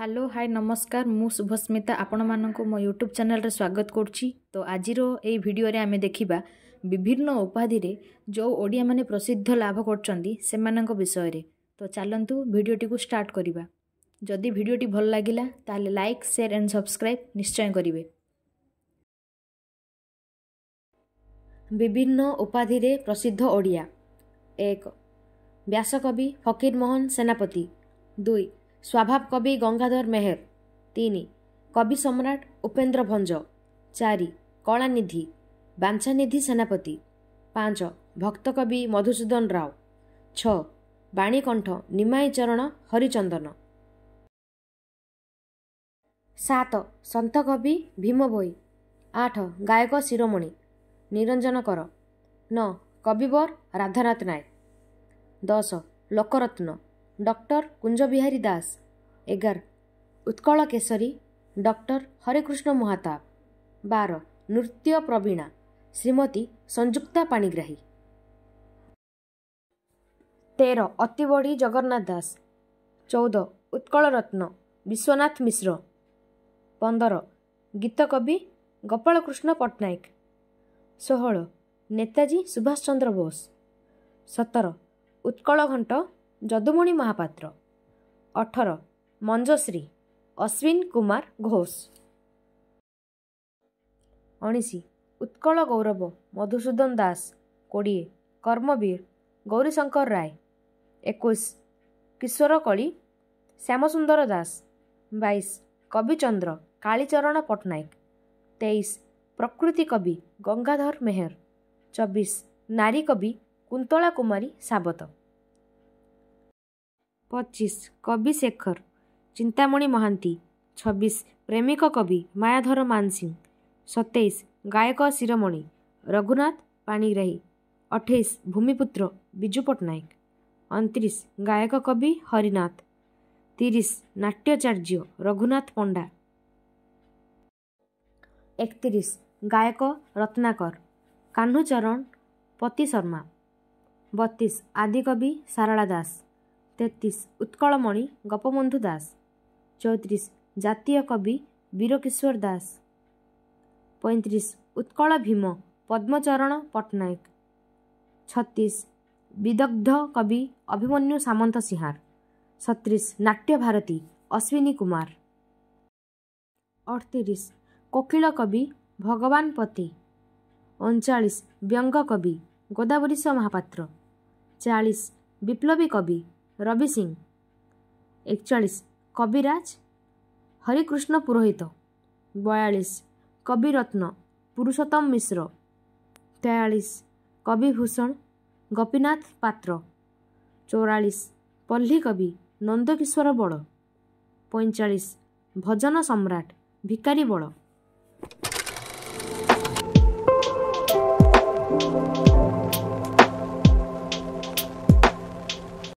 Hello hi ନମସ୍କାର, ମୁଁ ଶୁଭସ୍ମିତା ଆପଣମାନଙ୍କୁ ମୋ ୟୁଟ୍ୟୁବ୍ ଚ୍ୟାନେଲରେ ସ୍ୱାଗତ କରୁଛି। ତ ଆଜିର ଏଇ ଭିଡ଼ିଓରେ ଆମେ ଦେଖିବା ବିଭିନ୍ନ ଉପାଧିରେ ଯେଉଁ ଓଡ଼ିଆମାନେ ପ୍ରସିଦ୍ଧ ଲାଭ କରୁଛନ୍ତି ସେମାନଙ୍କ ବିଷୟରେ। ତ ଚାଲନ୍ତୁ ଭିଡ଼ିଓଟିକୁ ଷ୍ଟାର୍ଟ କରିବା। ଯଦି ଭିଡ଼ିଓଟି ଭଲ ଲାଗିଲା ତାହେଲେ ଲାଇକ୍, ସେୟାର ଆଣ୍ଡ ସବସ୍କ୍ରାଇବ୍ ନିଶ୍ଚୟ କରିବେ। ବିଭିନ୍ନ ଉପାଧିରେ ପ୍ରସିଦ୍ଧ ଓଡ଼ିଆ। 1. ବ୍ୟାସକବି ଫକୀରମୋହନ ସେନାପତି। 2. ସ୍ୱଭାବ କବି ଗଙ୍ଗାଧର ମେହେର। 3. କବି ସମ୍ରାଟ ଉପେନ୍ଦ୍ର ଭଞ୍ଜ। 4. କଳାନିଧି ବାଞ୍ଛାନିଧି ସେନାପତି। 5. ଭକ୍ତକବି ମଧୁସୂଦନ ରାଓ। 6. ବାଣୀକଣ୍ଠ ନିମାଇଁ ଚରଣ ହରିଚନ୍ଦନ। 7. ସନ୍ଥକବି ଭୀମ ଭୋଇ। 8. ଗାୟକ ଶିରୋମଣି ନିରଞ୍ଜନ କର। 9. କବିବର ରାଧାନାଥ ନାୟକ। 10. ଲୋକରତ୍ନ ଡକ୍ଟର କୁଞ୍ଜବିହାରୀ ଦାସ। 11. ଉତ୍କଳ କେଶରୀ ଡକ୍ଟର ହରେକୃଷ୍ଣ ମହତାବ। 12. ନୃତ୍ୟ ପ୍ରବୀଣା ଶ୍ରୀମତୀ ସଂଯୁକ୍ତା ପାଣିଗ୍ରାହୀ। 13. ଅତିବଡ଼ି ଜଗନ୍ନାଥ ଦାସ। 14. ଉତ୍କଳରତ୍ନ ବିଶ୍ୱନାଥ ମିଶ୍ର। 15. ଗୀତକବି ଗୋପାଳକୃଷ୍ଣ ପଟ୍ଟନାୟକ। 16. ନେତାଜୀ ସୁଭାଷ ଚନ୍ଦ୍ର ବୋଷ। 17. ଉତ୍କଳ ଘଣ୍ଟ ଯଦୁମଣି ମହାପାତ୍ର। 18. ମଞ୍ଜଶ୍ରୀ ଅଶ୍ୱିନ କୁମାର ଘୋଷ। 19. ଉତ୍କଳ ଗୌରବ ମଧୁସୂଦନ ଦାସ। 20. କର୍ମବୀର ଗୌରୀଶଙ୍କର ରାୟ। 21. କିଶୋର କଳି ଶ୍ୟାମସୁନ୍ଦର ଦାସ। 22. କବିଚନ୍ଦ୍ର କାଳୀଚରଣ ପଟ୍ଟନାୟକ। 23. ପ୍ରକୃତି କବି ଗଙ୍ଗାଧର ମେହେର। 24. ନାରୀ କବି କୁନ୍ତଳା କୁମାରୀ ସାବତ। 25. କବି ଶେଖର ଚିନ୍ତାମଣି ମହାନ୍ତି। 26. ପ୍ରେମିକ କବି ମାୟାଧର ମାନସିଂହ। 27. ଗାୟକ ଶିରୋମଣି ରଘୁନାଥ ପାଣିଗ୍ରାହୀ। 28. ଭୂମିପୁତ୍ର ବିଜୁ ପଟ୍ଟନାୟକ। 29. ଗାୟକ କବି ହରିନାଥ। 30. ନାଟ୍ୟାଚାର୍ଯ୍ୟ ରଘୁନାଥ ପଣ୍ଡା। 31. ଗାୟକ ରତ୍ନାକର କାହ୍ନୁଚରଣ ପତି ଶର୍ମା। 32. ଆଦିକବି ସାରଳା ଦାସ। 33. ଉତ୍କଳମଣି ଗୋପବନ୍ଧୁ ଦାସ। 34. ଜାତୀୟ କବି ବୀରକିଶୋର ଦାସ। 35. ଉତ୍କଳ ଭୀମ ପଦ୍ମଚରଣ ପଟ୍ଟନାୟକ। 36. ବିଦଗ୍ଧ କବି ଅଭିମନ୍ୟୁ ସାମନ୍ତସିଂହାର। 37. ନାଟ୍ୟଭାରତୀ ଅଶ୍ୱିନୀ କୁମାର। 38. କୋକିଳ କବି ଭଗବାନ ପତି। 39. ବ୍ୟଙ୍ଗ କବି ଗୋଦାବରୀଶ ମହାପାତ୍ର। 40. ବିପ୍ଳବୀ କବି ରବି ସିଂ। 41. କବିରାଜ ହରିକୃଷ୍ଣ ପୁରୋହିତ। 42. କବିରତ୍ନ ପୁରୁଷୋତ୍ତମ ମିଶ୍ର। 43. କବିଭୂଷଣ ଗୋପୀନାଥ ପାତ୍ର। 44. ପଲ୍ଲୀ କବି ନନ୍ଦକିଶୋର ବଳ। 45. ଭଜନ ସମ୍ରାଟ ଭିକାରୀ ବଳ।